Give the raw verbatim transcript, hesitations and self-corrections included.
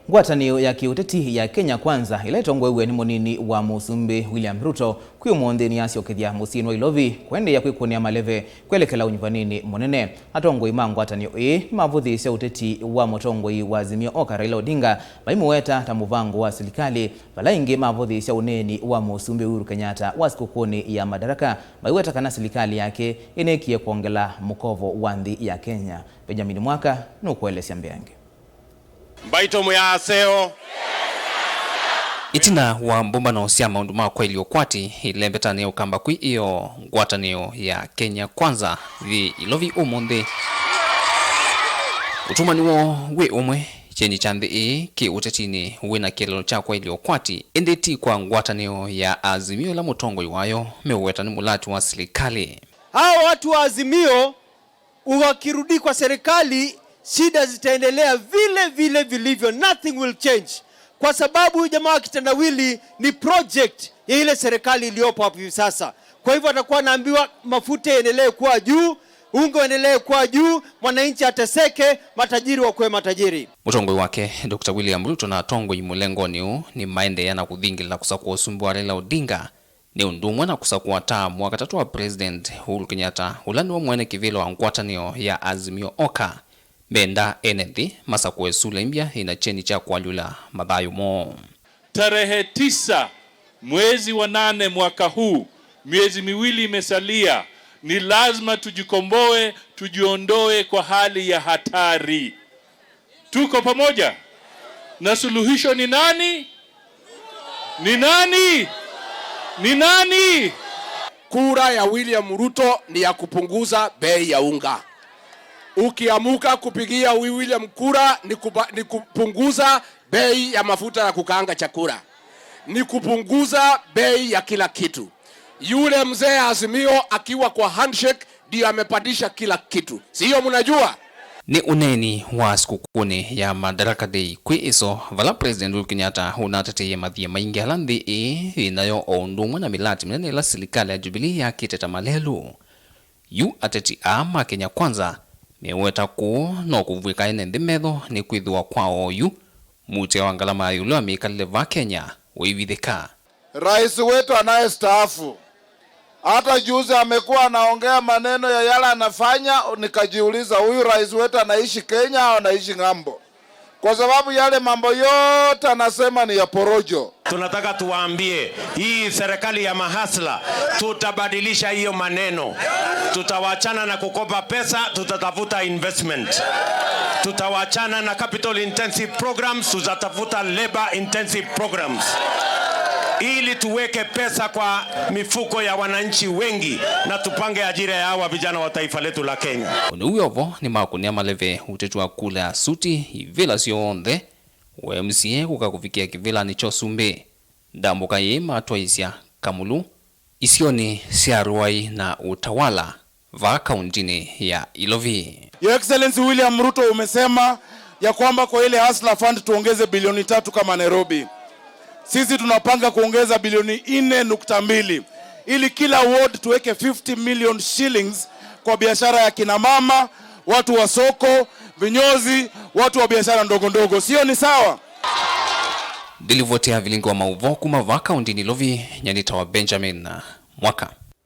Ngwatanĩo ya kĩũteti ya Kenya Kwanza, ĩla ĩtongoew'e nĩ mũnini wa Mũsumbĩ William Ruto, kwĩ ũmũnthĩ nĩyasyokethya mũsyĩnĩ wa Ilovi kũendeea kwĩkũnĩa maleve kwelekela ũnyuvanĩnĩ mũnene. Atongoi ma ngwatanĩo ĩĩ nĩmavũthĩĩsya ũteti wa mũtongoi wa Azimio Oka Raila Odinga, maimũweta ta mũvango wa silikalĩ, vala ĩngĩ mavũthĩĩsya ũneeni wa Mũsumbĩ Uhuru Kenyatta wa sikũkũnĩ ya Madaraka, maiweta kana silikalĩ yake ĩneekie kwongela mũkovo wa nthĩ ya Kenya. Benjamin Mwaka nũkũelesya mbeange. Mbaitũ mwĩ aseo. Ĩtina wa mbũmbano sya maũndũ ma kwaĩlya ũkwati ĩlembetanĩ ya Ũkamba kwĩ ĩyo, ngwatanĩo ya Kenya Kwanza yĩ Ilovi ũmũnthĩ. Ũtũmani woo wĩ ũmwe kyeni kya nthĩ ĩĩ kĩ ũtetinĩ wĩ na kĩeleelo kya kwaĩlya ũkwati, ĩndĩ ti kwa ngwatanĩo ya Azimio ĩla mũtongoi wayo meũweta nĩ mũlati wa silikalĩ. Hao watu wa Azimio wakirudi kwa serikali, shida zitaendelea vile vile vilivyo, nothing will change, kwa sababu huyu jamaa wa kitendawili ni project ya ile serikali iliyopo hapo hivi sasa. Kwa hivyo atakuwa anaambiwa mafuta yaendelee kuwa juu, unga uendelee kuwa juu, mwananchi ateseke, matajiri wakuwe matajiri. Mũtongoi wake, Doctor William Ruto, na atongoi mũlengonĩ ũũ nĩmaendeea na kũthingĩlĩla kũsakũa ũsumbĩ wa Raila Odinga nĩ ũndũ ũmwe na kũsakũa ta mwaka katatu wa President Uhuru Kenyatta, ũla nĩwe mwene kĩvĩla wa ngwatanĩo ya Azimio Oka. Menda ene nthĩ masakũe sula imbya ina kyeni kya kũalyũla mathayũ moo. Tarehe tisa mwezi wa nane mwaka huu, miezi miwili imesalia, ni lazima tujikomboe, tujiondoe kwa hali ya hatari. Tuko pamoja? Na suluhisho ni nani? Ni nani? Ni nani? Kura ya William Ruto ni ya kupunguza bei ya unga. Ukiamuka kupigia Wi-, William kura ni kupa-, ni kupunguza bei ya mafuta ya kukaanga chakula. Ni kupunguza bei ya kila kitu. Yule mzee Azimio akiwa kwa handshake ndio amepandisha kila kitu. Si hiyo mnajua? Nĩ ũneeni wa sikũkũnĩ ya Madaraka Day kwĩ ĩso, vala President Uhuru Kenyatta ũnateteie mathiĩ maingĩ ala nthĩ ĩĩ yĩ nayo, o ũndũ ũmwe na mĩlati mĩnene ĩla silikalĩ ya Jubilee yakĩte ta malelũ. Yu ateti aa ma Kenya Kwanza meweta kũũ no kũvw'ĩka ene nthĩ metho nĩ kwĩthĩwa kwa oyu muutĩo wa ngalama ya ĩũlũ ya mĩkalĩle va Kenya ũivithĩka. Rais wetu anayestaafu, hata juzi amekuwa anaongea maneno ya yale anafanya, nikajiuliza, huyu rais wetu anaishi Kenya au anaishi ng'ambo? Kwa sababu yale mambo yote anasema ni ya porojo. Tunataka tuwaambie, hii serikali ya mahasla, tutabadilisha hiyo maneno. Tutawachana na kukopa pesa, tutatafuta investment. Tutawachana na capital intensive programs, tutatafuta labor intensive programs. Ili tuweke pesa kwa mifuko ya wananchi wengi na tupange ajira ya hawa vijana wa taifa letu la Kenya. Ũndũ wĩ o vo nĩmakũnĩa maleve ũteti wa kula ya suti ivĩla syonthe, wa M C A kũka kũvikĩa kĩvĩlanĩ kya ũsumbĩ. Ndambũka yĩĩ matwaisya Kamulu, isionĩ sya Ruai na Utawala, vaa kauntinĩ ya Ilovi. Your Excellency William Ruto, umesema ya kwamba kwa ile Hustler Fund tuongeze bilioni tatu kama Nairobi. Sisi tunapanga kuongeza bilioni nne nukta mbili ili kila ward tuweke fifty million shillings kwa biashara ya kina mama, watu wa soko, vinyozi, watu wa biashara ndogo ndogo. Sio ni sawa? Ndilivoti ya vilingi wa maũvoo kuma vaa kauntinĩ Ilovi, nyanĩtawa Benjamin Mwaka.